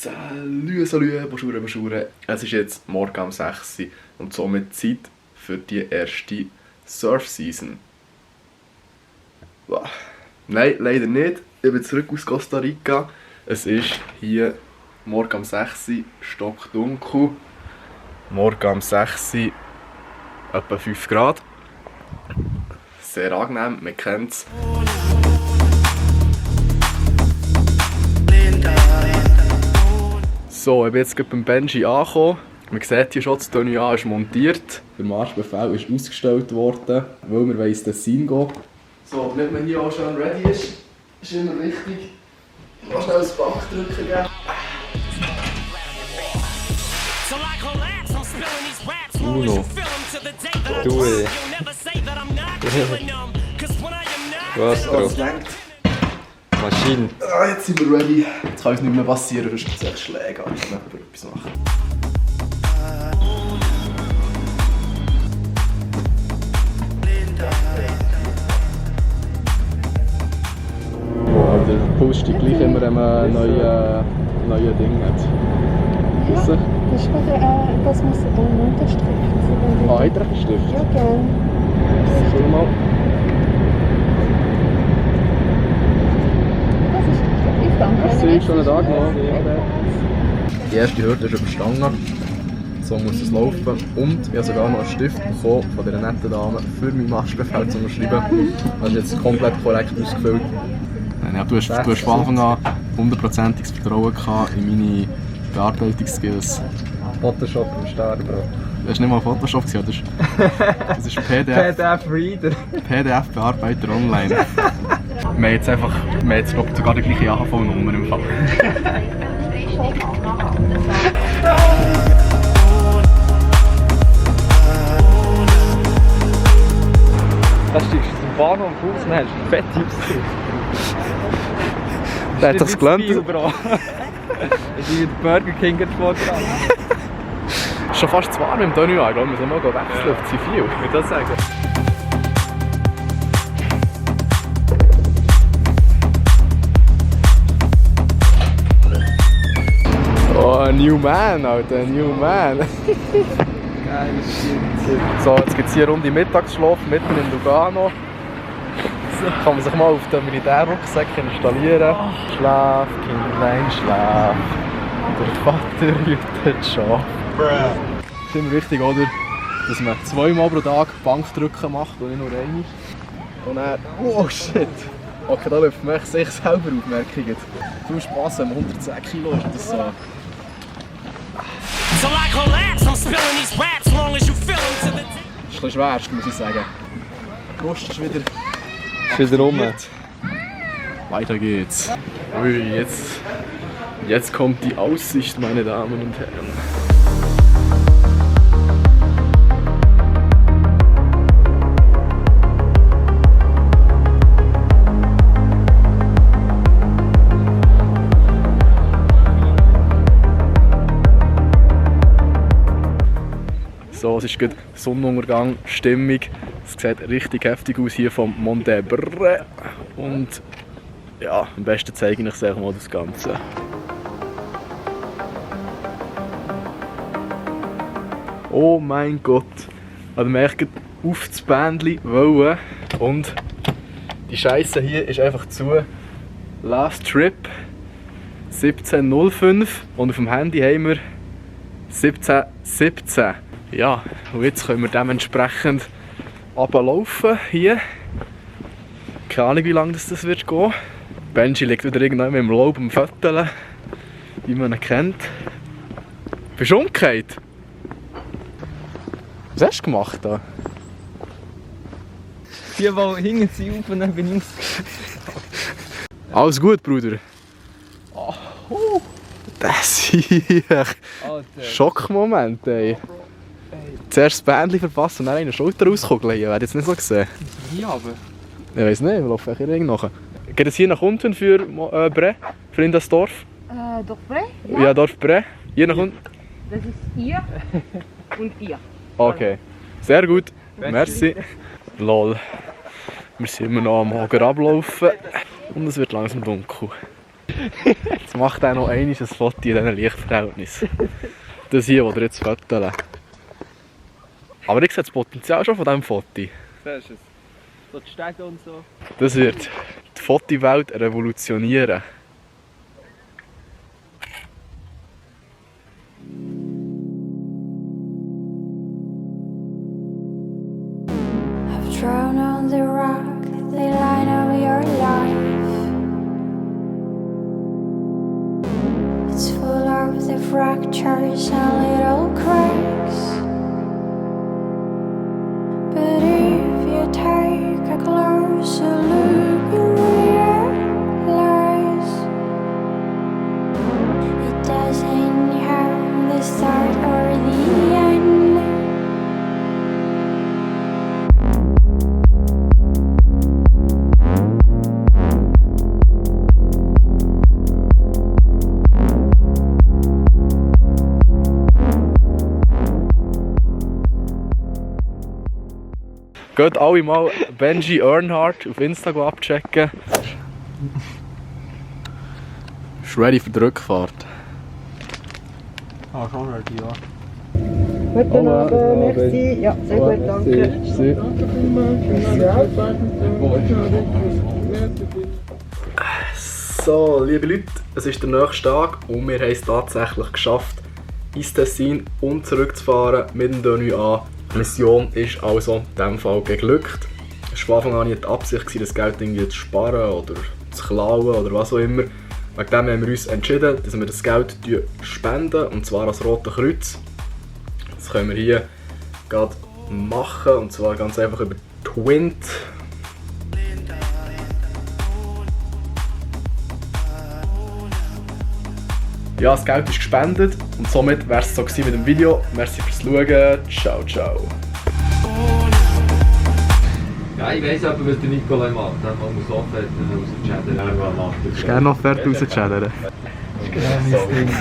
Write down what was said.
Salut, bonjour. Es ist jetzt morgen um 6 Uhr und somit Zeit für die erste Surf-Season. Nein, leider nicht. Ich bin zurück aus Costa Rica. Es ist hier morgen um 6 Uhr stockdunkel. Morgen um 6 Uhr etwa 5 Grad. Sehr angenehm, man kennt es. So, ich bin jetzt beim Benji angekommen. Man sieht hier schon, das Tenue ist montiert. Der Marschbefehl ist ausgestellt worden, weil wir ins Tessin gehen. So, damit man hier auch schon ready ist immer wichtig. Mal schnell das Bankdrücken geben. Uno, due, quattro, Maschine. Jetzt sind wir ready. Jetzt kann uns nicht mehr passieren, sonst gibt es echt Schläge, wenn jemand etwas macht. Oh, der Puls steigt gleich immer, wenn man ein neues Ding hat. Ja, das muss ein Unterstrich sein. Ah, hat er einen Stift? Ja, gerne. Schau mal. Das ist ich danke. Hast du schon einen Tag gemacht? Die erste Hürde ist überstanden. So muss es laufen. Und ich habe sogar noch einen Stift bekommen von dieser netten Dame für meinen Marschbefehl zu schreiben. Das ist jetzt komplett korrekt ausgefüllt. Ja, du hast von Anfang an 100%iges Vertrauen gehabt in meine Bearbeitungsskills. Photoshop im Start, Bro. Das war nicht mal Photoshop, das ist PDF-Reader. PDF-Bearbeiter online. Wir haben jetzt glaub ich, sogar die gleiche AHV-Nummer im Fall. Da steigst du zum Bahnhof raus und hast fette Ausdrücke. Der hat sich's gelernt. Bro. Ich bin mit Burger King vorgegangen. Es ist schon fast zu warm im Tenue, ich glaube, wir müssen mal wechseln auf Zivil. Ich würde das sagen. Oh, New Man, Alter, New Man. Geil, shit. So, jetzt gibt es hier Runde Mittagsschlaf mitten in Lugano. Kann man sich mal auf den Militärrucksack installieren. Schlaf, Kindlein, schlaf. Der Vater hütet Schaf. Das ist immer wichtig, oder? Dass man 2-mal pro Tag Bankdrücken macht und nicht nur einmal. Und dann, oh shit! Okay, da läuft man sich selber auf, merke ich jetzt. Viel Spass, wenn man 110 Kilo ist, das so. Das ist ein bisschen schwer, muss ich sagen. Die Brust ist wieder... Ist wieder rum. Weiter geht's. Ui, jetzt kommt die Aussicht, meine Damen und Herren. So, es ist gerade Sonnenuntergang, Stimmung. Es sieht richtig heftig aus hier vom Monte Brre. Und ja, am besten zeige ich euch mal das Ganze. Oh mein Gott! Also man merkt auf das Bändchen wollen und die Scheiße hier ist einfach zu. Last Trip 17.05 und auf dem Handy haben wir 17.17. Ja, und jetzt können wir dementsprechend runterlaufen hier. Keine Ahnung, wie lange das wird gehen. Benji liegt wieder irgendwann im Laub am Fötteln, wie man ihn kennt. Bist du umgekehrt? Was hast du gemacht da? Die, die hinten sind, auf und dann bin ich Alles gut, Bruder? Oh, das hier. Schockmoment, ey. Zuerst das Bändchen verpassen und dann eine Schulter rauskugeln. Ich hätte jetzt nicht so gesehen. hier runter. Ich weiss nicht, wir laufen hier irgendwo nach. Geht es hier nach unten für Bre? Für in das Dorf? Dorf Bre? Ja, Dorf Bre. Hier nach unten? Das ist ihr und ihr. Okay. Sehr gut. Merci. Lol. Wir sind immer noch am Hager ablaufen und es wird langsam dunkel. Jetzt macht er noch einmal ein Foto in diesen Lichtverhältnissen. Das hier, das ihr jetzt fotografieren. Aber ich sehe das Potenzial schon von diesem Foto. Siehst du es? So die Stege und so. Das wird die Fotowelt revolutionieren. I've drawn on the rock, the line of your life. It's full of the fractures and little cracks. But if you take a closer look, you realize it doesn't have the start or the end. Geht alle mal Benji Earnhardt auf Instagram abchecken. Ist ready für die Rückfahrt. Ah, schon ready, ja. Guten Abend, merci. Ja, sehr gut, danke. So, liebe Leute, es ist der nächste Tag und wir haben es tatsächlich geschafft, ins Tessin und zurückzufahren mit dem Dönü an. Die Mission ist also in diesem Fall geglückt. Es war von Anfang an nicht die Absicht, das Geld irgendwie zu sparen oder zu klauen oder was auch immer. Wegen dem haben wir uns entschieden, dass wir das Geld spenden, und zwar als Rote Kreuz. Das können wir hier gerade machen, und zwar ganz einfach über Twint. Ja, das Geld ist gespendet und somit wäre es so mit dem Video. Merci fürs Schauen. Ciao, ciao. Ja, ich weiss aber, was der Nikolai macht. Er muss Offerte rauschatten. Ist gerne noch Offerte rauschatten? Das ist genau mein Ding.